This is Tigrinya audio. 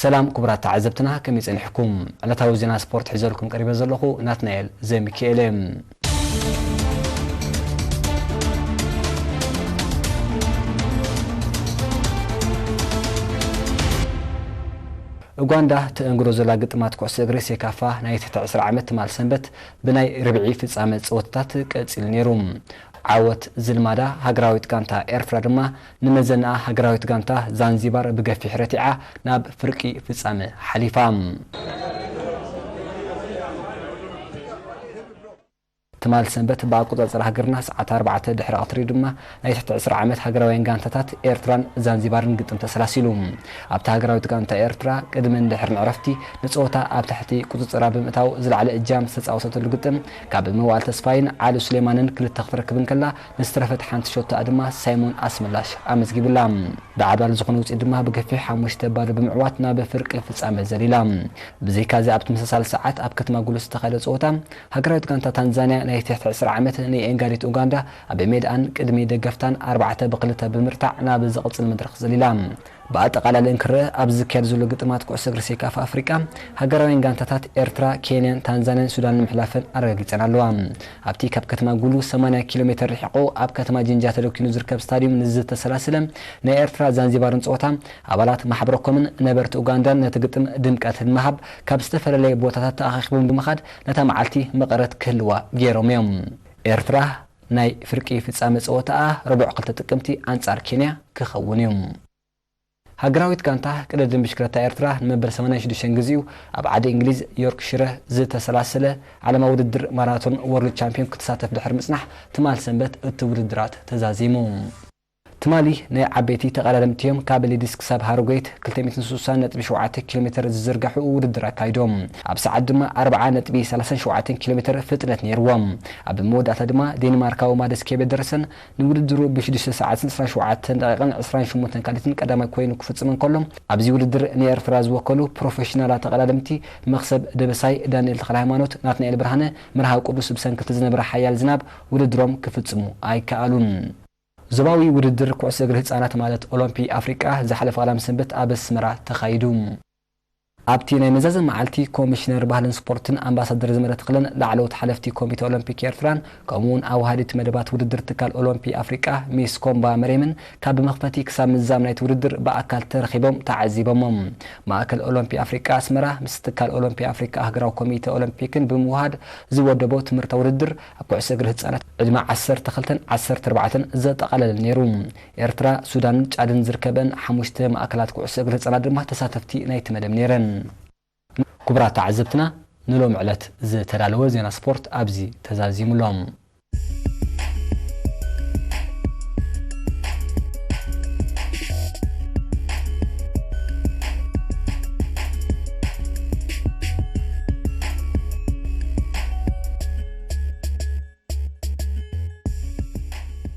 ሰላም ክቡራት ተዓዘብትና፣ ከመይ ጸኒሕኩም? ዕለታዊ ዜና ስፖርት ሒዘልኩም ቀሪበ ዘለኹ ናትናኤል ዘሚካኤል እየ። ኡጋንዳ ትእንግዶ ዘላ ግጥማት ኩዕሶ እግሪ ሴካፋ ናይ ትሕቲ ዕስራ ዓመት ትማል ሰንበት ብናይ ርብዒ ፍጻመ ጸወታታት ቀጺሉ ነይሩ። ዓወት ዝልማዳ ሃገራዊት ጋንታ ኤርትራ ድማ ንመዘናኣ ሃገራዊት ጋንታ ዛንዚባር ብገፊሕ ረቲዓ ናብ ፍርቂ ፍጻመ ሓሊፋ። ትማል ሰንበት ብኣቆጻጽራ ሃገርና ሰዓት ኣርባዕተ ድሕሪ ቀትሪ ድማ ናይ ትሕቲ ዕስራ ዓመት ሃገራውያን ጋንታታት ኤርትራን ዛንዚባርን ግጥም ተሰላሲሉ። ኣብታ ሃገራዊት ጋንታ ኤርትራ ቅድምን ድሕርን ዕረፍቲ ንጸወታ ኣብ ትሕቲ ቁጽጽራ ብምእታው ዝለዓለ እጃም ዝተጻወተሉ ግጥም ካብ መዋእል ተስፋይን ዓሊ ሱሌማንን ክልተ ክትረክብ እንከላ፣ ንዝተረፈት ሓንቲ ሸቶኣ ድማ ሳይሞን ኣስመላሽ ኣመዝጊቡላ። ብዓብላሊ ዝኾነ ውጽኢት ድማ ብገፊሕ ሓሙሽተ ባዶ ብምዕዋት ናብ ፍርቂ ፍጻመ ዘሊላ። ብዘይካዚ ኣብ ተመሳሳሊ ሰዓት ኣብ ከተማ ጉሉ ዝተኻየደ ጸወታ ሃገራዊት ጋንታ ታንዛንያ ናይ ትሕቲ ዕስራ ዓመት ንኤንጋዲት ኡጋንዳ ኣብ ሜድኣን ቅድሚ ደገፍታን ኣርባዕተ ብክልተ ብምርታዕ ናብ ዝቕጽል መድረኽ ዘሊላ። ብኣጠቓላሊ እንክረአ ኣብዚ ዝካየድ ዘሎ ግጥማት ኩዕሶ እግሪ ሴካፋ ኣፍሪቃ ሃገራውያን ጋንታታት ኤርትራ፣ ኬንያን፣ ታንዛንያን ሱዳንን ምሕላፈን ኣረጋጊጸን ኣለዋ። ኣብቲ ካብ ከተማ ጉሉ ሰማንያ ኪሎ ሜተር ርሒቑ ኣብ ከተማ ጅንጃ ተደኪኑ ዝርከብ ስታድዩም ንዝተሰላስለ ናይ ኤርትራ ዛንዚባርን ጸወታ ኣባላት ማሕበረኮምን ነበርቲ ኡጋንዳን ነቲ ግጥም ድምቀት ንምሃብ ካብ ዝተፈላለየ ቦታታት ተኣኻኺቦም ብምኻድ ነታ መዓልቲ መቐረት ክህልዋ ገይሮም እዮም። ኤርትራ ናይ ፍርቂ ፍጻመ ጸወታኣ ረቡዕ ክልተ ጥቅምቲ ኣንጻር ኬንያ ክኸውን እዩ። ሃገራዊት ጋንታ ቅድድም ብሽክለታ ኤርትራ ንመበል ሰማንያን ሽዱሽተን ግዜኡ ኣብ ዓዲ እንግሊዝ ዮርክሽረ ዝተሰላሰለ ዓለማዊ ውድድር ማራቶን ወርልድ ቻምፒዮን ክትሳተፍ ድሕሪ ምጽናሕ ትማል ሰንበት እቲ ውድድራት ተዛዚሙ። ትማሊ ናይ ዓበይቲ ተቐዳደምቲ እዮም። ካብ ሊድስ ክሳብ ሃሮጌት ክልተ ሚእትን ስሳን ነጥቢ ሸውዓተ ኪሎ ሜተር ዝዝርጋሑ ውድድር ኣካይዶም። ኣብ ሰዓት ድማ ኣርብዓ ነጥቢ ሰላሳን ሸውዓተን ኪሎ ሜተር ፍጥነት ነይርዎም። ኣብ መወዳእታ ድማ ዴንማርካዊ ማደስ ኬቤ ደረሰን ንውድድሩ ብሽዱሽተ ሰዓትን ዕስራን ሸውዓተን ደቂቕን ዕስራን ሸሞንተን ካልኢትን ቀዳማይ ኮይኑ ክፍጽም እንከሎ፣ ኣብዚ ውድድር ንኤርትራ ዝወከሉ ፕሮፌሽናላት ተቐዳደምቲ መኽሰብ ደበሳይ፣ ዳንኤል ተኽለሃይማኖት፣ ናትናኤል ብርሃነ፣ መርሃዊ ቅዱስ ብሰንኪ እቲ ዝነበረ ሓያል ዝናብ ውድድሮም ክፍጽሙ ኣይከኣሉን። ዞባዊ ውድድር ኩዕሶ እግሪ ህጻናት ማለት ኦሎምፒ ኣፍሪቃ ዝሓለፈ ቀዳም ሰንበት ኣብ ኣስመራ ተኻይዱ። ኣብቲ ናይ መዛዘሚ መዓልቲ ኮሚሽነር ባህልን ስፖርትን ኣምባሳደር ዘመረ ተኽለን ላዕለዎት ሓለፍቲ ኮሚተ ኦሎምፒክ ኤርትራን ከምኡ እውን ኣዋሃዲት መደባት ውድድር ትካል ኦሎምፒ ኣፍሪቃ ሚስ ኮምባ መሬምን ካብ መኽፈቲ ክሳብ ምዛም ናይቲ ውድድር ብኣካል ተረኺቦም ተዓዚቦሞም። ማእከል ኦሎምፒ ኣፍሪቃ ኣስመራ ምስ ትካል ኦሎምፒ ኣፍሪቃ ኣህጉራዊ ኮሚተ ኦሎምፒክን ብምውሃድ ዝወደቦ ትምህርታዊ ውድድር ኣብ ኩዕሶ እግሪ ህጻናት ዕድመ ዓሰርተ ክልተን ዓሰርተ ኣርባዕተን ዘጠቓለለ ነይሩ። ኤርትራ፣ ሱዳንን ጫድን ዝርከበን ሓሙሽተ ማእከላት ኩዕሶ እግሪ ህጻናት ድማ ተሳተፍቲ ናይቲ መደብ ነይረን። ክቡራት ተዓዘብትና፣ ንሎም ዕለት ዝተዳለወ ዜና ስፖርት ኣብዚ ተዛዚሙ ኣሎ።